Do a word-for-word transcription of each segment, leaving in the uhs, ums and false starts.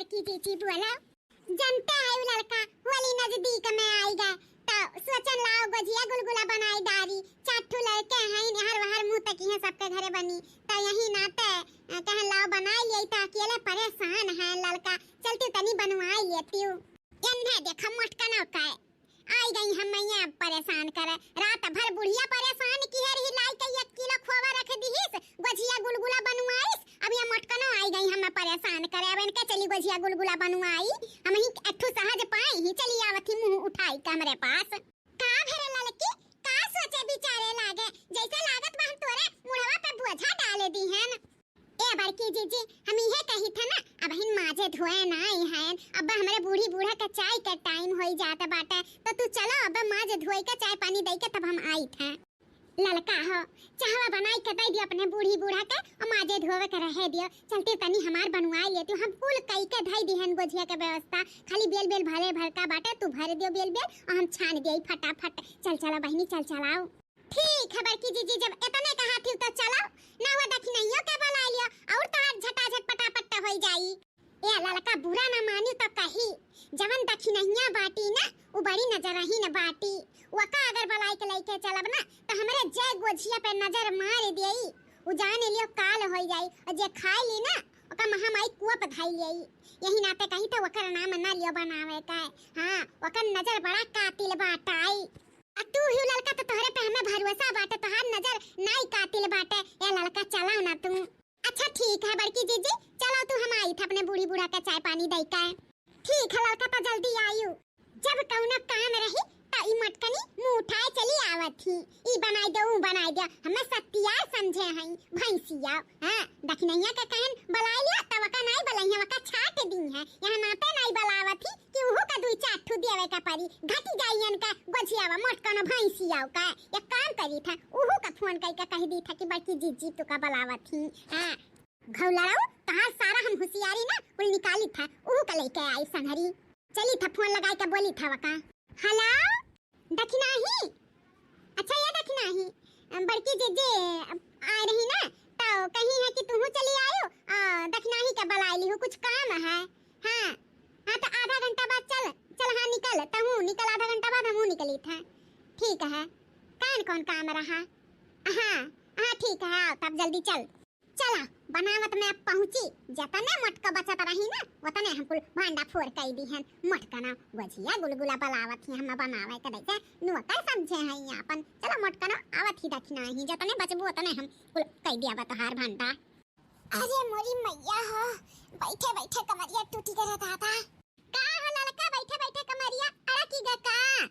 की जीजी बोला। जनते है उ लड़का होली नजदीक में आइगा, तो सोचन लाओ गोझिया गुलगुला बनाई डारी। चार ठो लड़के हैं, हर वहर मुँह तकी हैं, सबके घरे बनी, तो यही नाते, अ, कहन लाओ बनाई लिया, तो अकेले परेशान है लड़का, चलती तनी बनवाई लेती हूँ। एन्हे देखा मोटकनो का आई गई हम मैया परेशान करे। रात भर बुढ़िया परेशान किहे रही, लाई के एक किलो खोवा रख दिहिस, गोझिया गुलगुला बनवाइस। अब ये मोटकनो आई गई हम परेशान करे। अब इनके चली गोझिया गुलगुला बनवाई, हम ही अठू सहज पाई ही चली आवत ही मुँह उठाई के हमरे पास। का भरे ललकी, का सोचे बिचारे लागे, जैसे लागत बा हम तोरे मुड़वा पे बोझा डाले दी हैं। ए बड़की जीजी, हम इहे कही थे ना, अबहिन माजे धोए ना आई हैं, अब हमरे बूढ़ी बूढ़ा के चाय के टाइम होई जात बाटे, तो तू चलो अब माजे धोए के चाय पानी दई के तब हम आई थे। ललका हो, चाहवा बनाई के दई दियो अपने बूढ़ी बूढ़ा के, और माजे धोवे के रहे दियो। चलती तनी हमार बनवाई लेती, हम कुल कई के धई दिहन गोझिया के व्यवस्था, खाली बेल बेल भरे भरका बाटे, तू भर दियो बेल बेल और हम छान दियो फटाफट। चल चलो बहिनी, चल चलाओ। ठीक है बड़की जीजी, जब इतने कहा थी तो चलो, ना हुआ दखिनहियो के बुला लियो और तोहार झटाझट पटापट होई जाई। ए ललका बुरा ना मानी तो कही, जवन दखिनहिया बाटी ना, उ बड़ी नजरहीन बाटी। वका अगर बुलाई के लइके चलब ना, तो हमरे जय गोझिया पे नजर मार देई, उ जान लियो काल होई जाई, और जे खाई ली ना, ओका महामाई कुआ पे धाई लेई। यही नाते कही तो वकर नाम ना लियो बनावे का। हाँ, वकर नजर बड़ा कातिल बाटाई। आ तू ही ललका तो तोहरे पे हमें भरोसा बाटे, तोहार नजर नाई कातिल बाटे। ए ललका चलाओ ना तू। अच्छा ठीक है बड़की जीजी, चलो तू हम आई थे अपने बूढ़ी बूढ़ा के चाय पानी दई के। ठीक है ललका तो जल्दी आयु। जब कौनो काम रही तो ई मोटकनी मुँह उठाए चली आवत ही, ई बनाई दे, ऊ बनाई दे, हमें सत्यार समझे हैं भैंसिया। हाँ, दखिनैया के कहन बुलाई लिया तब का नाई बुलाई है, वका छाट दी है। यहाँ नाते नाई बुलावत ही कि उहू का दुई चार ठू देवे का परी, घटी जाई इनका गोझियावा मोटकनो भैंसिया का। एक काम करी था, उहू का फोन करके कह दी था कि बड़की जीजी तू का बुलावत ही। हाँ, घौलराऊ, तोहार सारा हम होशियारी ना कुल निकाली था, उहू का लेके आई संहरी। चली था फोन लगाई के बोली था वका। हेलो, दखिनाही? अच्छा ये दखिनाही, अ, बड़की जीजी, अ, आ रही ना, तो कही है कि तुहू चली आयो, अ, दखिनाही के बुलाई ली हो, कुछ काम है। हाँ, हाँ तो आधा घंटा बाद चल, चल हाँ निकल, तहू निकल, आधा घंटा बाद हमहू निकली था। ठीक है, कौन कौन काम रहा? हाँ, हाँ ठीक है, आओ तब जल्दी चल। चला, बनावत में अब पहुँची, जतने मोटका बचत रही ना, वतने हम कुल भांडा फोर कई दी हन। मोटका ना, गोझिया गुलगुला बुलावत ही, हम बनावे के दैसे, नुआ कर समझे हैं आपन। चला मोटका ना, आवत ही दखिनाही, जतने बचबू वतने हम कुल कई दिया बा तोहार भांडा। अरे मोरी मैया हो, बैठे बैठे कमरिया टूटी करे दादा। का हो ललका, बैठे बैठे कमरिया अड़की गा का?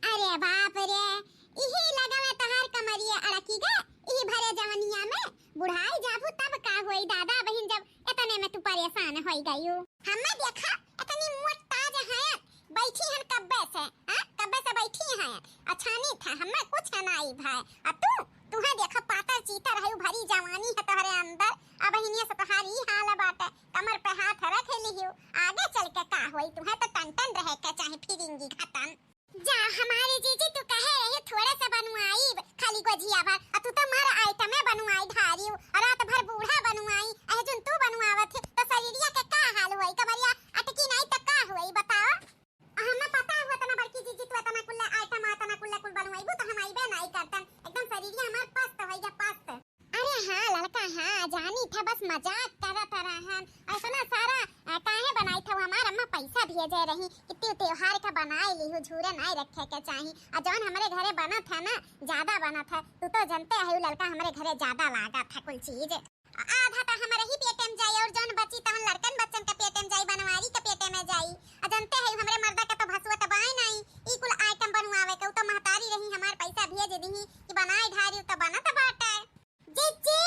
अरे बाप रे, इही लगवे तोहार कमरिया अड़की गा, इही भरे जवनिया में। बुढ़ाई जाबू तब का होई दादा बहिन, जब इतने में तू परेशान होई गयू। हमें देखा, इतनी मोट ताज हैं, बैठी हन कब्बे से, हाँ? कब्बे से बैठी हैं, अछानी था, हमें कुछ नाई भाई। अब तू, तुहे देखा पातर चीतर है, भरी जवानी है तोहरे अंदर, अब हिनिया से तोहार ई हाल बाटे, कमर पे हाथ रख लिहियो, आगे चल के का होई, तुहे तो टन टन रहे के चाहे फिरिंगी घटन। जा हमारी जीजी, तू कहे रही थोड़े से बनवाई, खाली गोझिया भर, आ तू तो मार आइटमे बनवाई ढारी, और रात भर बूढ़ा बनवाई, अहे जुन तू बनवावत है, तो शरीरिया के का हाल होई, कमरिया अटकी नहीं तो का होई, बताओ? हमें पता हुआ तना बड़की जीजी, तू इतना कुल्ला आइटम, इतना कुल्ला कुल बनवाईबू, तो हम आइबे नहीं करतन, एकदम शरीरिया हमार पस्त होई गया, पस्त। अरे हाँ ललका, हाँ जानी था, बस मजाक करत रहन। इतना सारा, अ, काहे बनाई था? हमार अम्मा पैसा भेजे रही कि त्यों त्योहार का बनाए लिहू, झूरे नाई रखे के चाही। आ जौन हमरे घरे बनत है ना, ज्यादा बनत है। तू तो जनते है ललका, हमरे घरे ज्यादा लागत है कुल चीज। आ-, आधा तो हमरे ही पेटे में जाई और जौन बची तौन लड़कन बच्चन के पेटे में जाई, बनवारी के पेटे में जाई। आ जनते है हमरे मर्दा के तो भसुआ तो बाय नाई, ई कुल आइटम बनवावे के। उ तो महतारी रही हमार पैसा भेज दिही कि बनाए ढारी, उ तो बनत बाटे। जिज्जी,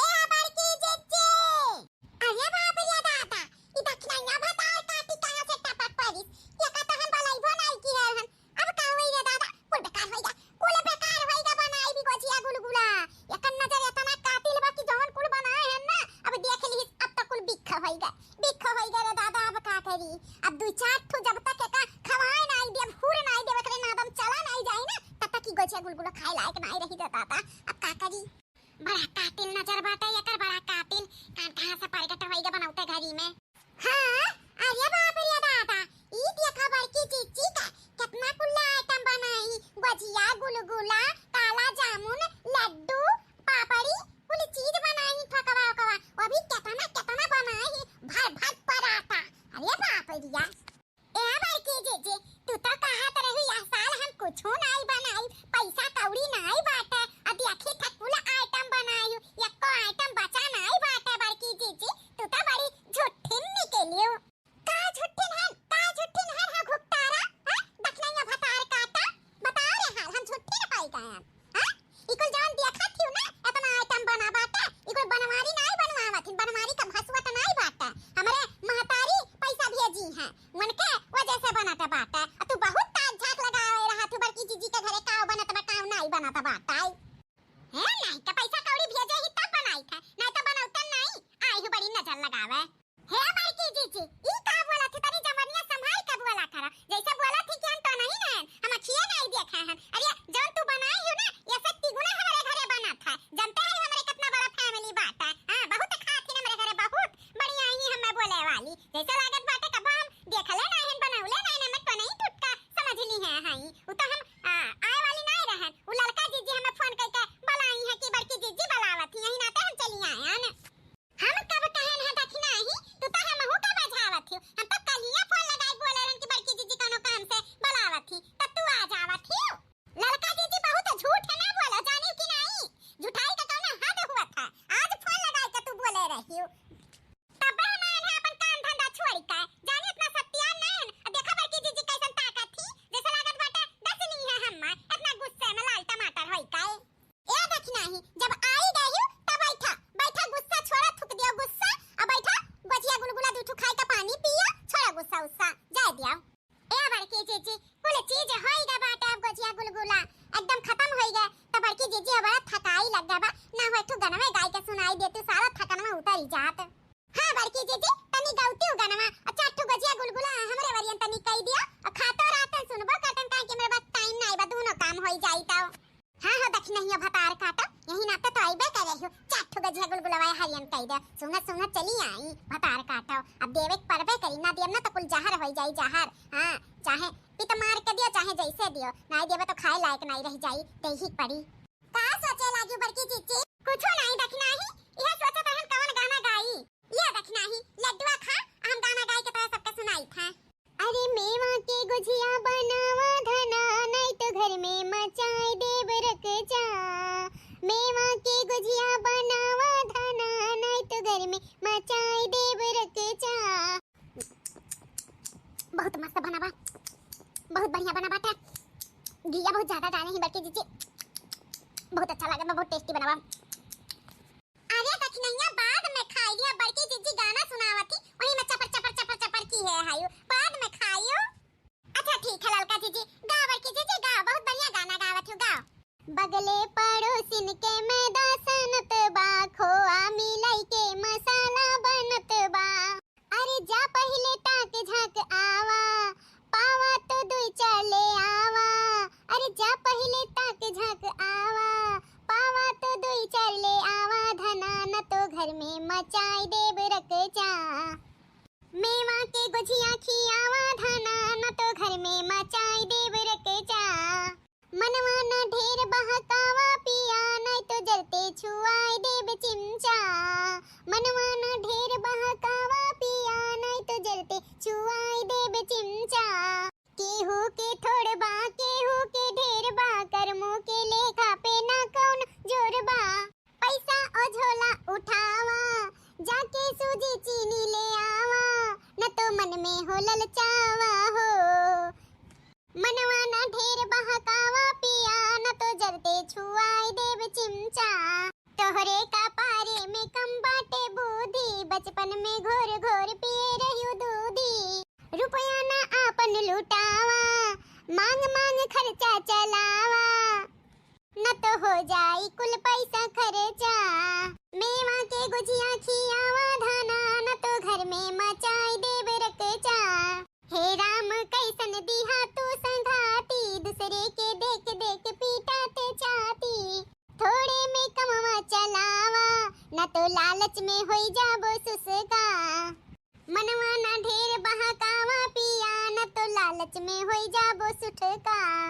ए बड़की जिज्जी। अरे बाप रे दादा, ई दखिनैया भतार काटी कहाँ से टपक पड़िस? एका तो हम बलैबो नाई किहे हन। अब का होई रे दादा? कुल बेकार होई गा, कुल बेकार होई गा, बनाई भी गोझिया गुलगुला। एकर नजर एतना कातिल बा कि जौन कुल बनाए हन ना, अब देख लिहिस, अब तो कुल बिख होई गा, बिख होई गा रे दादा, अब का करी? अब दुई चार ठो जब तक एका खवाए नाई देब, हुर नाई देब, एकरे नादम चला नाई जाई ना, तब तक ई गोझिया गुलगुला खाए लायक नाई रही रे दादा, अब का करी? बड़ा कातिल नजर बाटे एकर, बड़ा कातिल। कान कहाँ से परगट होई गा बनौते घरी में। हाँ, हाँ बड़की जीजी, तनी गौती उ गनवा, अ चार ठो गजिया गुलगुला हमरे वरियन तनी कई दिया, अ खातो रहतन सुनबो करतन, काहे कि हमरे पास टाइम नाई बा, दूनो काम होई जाई तौ। हाँ हो दखिनहिया भतार काटो, यही नाते तो अइबे करे हो, चार ठो गजिया गुलगुलवा हरियन कई दे, सुंघत सुंघत चली आई, भतार काटो, अब देवे के पड़बे करी, ना देब ना तो कुल जहर होई जाई जहर। हाँ, चाहे पित मार के दियो, चाहे जैसे दियो, नाई देबे तो खाए लायक नाई रह जाई, देही के पड़ी। का सोचे लागी बड़की जीजी? कुछो नाई दखिनही, इहे सोचत रहन कवन गाना गाई। ये दखिनही, लड्डुआ खा, हम गाना गाई के तोरा सबके सुनाई था। अरे मेवा के गुझिया बनावा धना, नहीं तो घर में मचाई देब रकचा। मेवा के गुझिया बनावा धना, नहीं तो घर में मचाई देब रकचा। बहुत मस्त बना बा, बहुत बढ़िया बना बाटे। घिया बहुत ज्यादा डाले ही बड़की जीजी, बहुत अच्छा लगा बा, बहुत टेस्टी बना बा। अरे दखिनहिया, बाद में खाई लिया, बड़की जीजी गाना सुनावत ही, वही में चपर चपर चपर चपर की है हायो, बाद में खाइयो। अच्छा ठीक है ललका जीजी, गाओ बड़की जीजी गाओ, बहुत बढ़िया गाना गावत हो, गाओ। बगले पड़ोसिन के मैदा सनत बा, खोआ मिलाई के मसाला बनत बा। अरे जा पहिले ताक झांक आवा, पावा तो दुई चार ले आवा। अरे जा पहिले ताक झांक आवा, पावा तो दुई चार ले आवा धना, न तो घर में मचाई देब रकचा। मेवा के गुझिया खियावा धना, न तो घर में मचाई देब रकचा। मनवा ना ढेर बहकावा पिया, नहीं तो जलते छुआई देब चिमचा। मनवा ना ढेर बहकावा पिया, नहीं तो जलते छुआई देब चिमचा। केहू के थोड़ बा, केहू के ढेर बा, करमू के लेखा पे ना कौन जोर बा। पैसा ओ झोला उठावा, जाके सूजी चीनी ले आवा, न तो मन में हो ललचावा हो। मनवा ना ढेर बहकावा पिया, न तो जलते छुआई देब चिमचा। तोहरे का पारे में कम बाटे बुद्धि, बचपन में घोर घोर पिए रहियो दूधी। रुपया ना आपन लुटावा, मांग मांग खर्चा चलावा, न तो हो जाई कुल पैसा खर्चा। मेवा के गुझिया खियावा धना, न तो घर में मचाई देब रकचा। हे राम कैसन दिहा तू संघाती, दूसरे के देख देख पीटा ते छाती। थोड़े में कमवा चलावा, न तो लालच में होई जाबो सुसका। मनवा ना ढेर बहकावा पिया, न तो लालच में होई जाबो सुठका।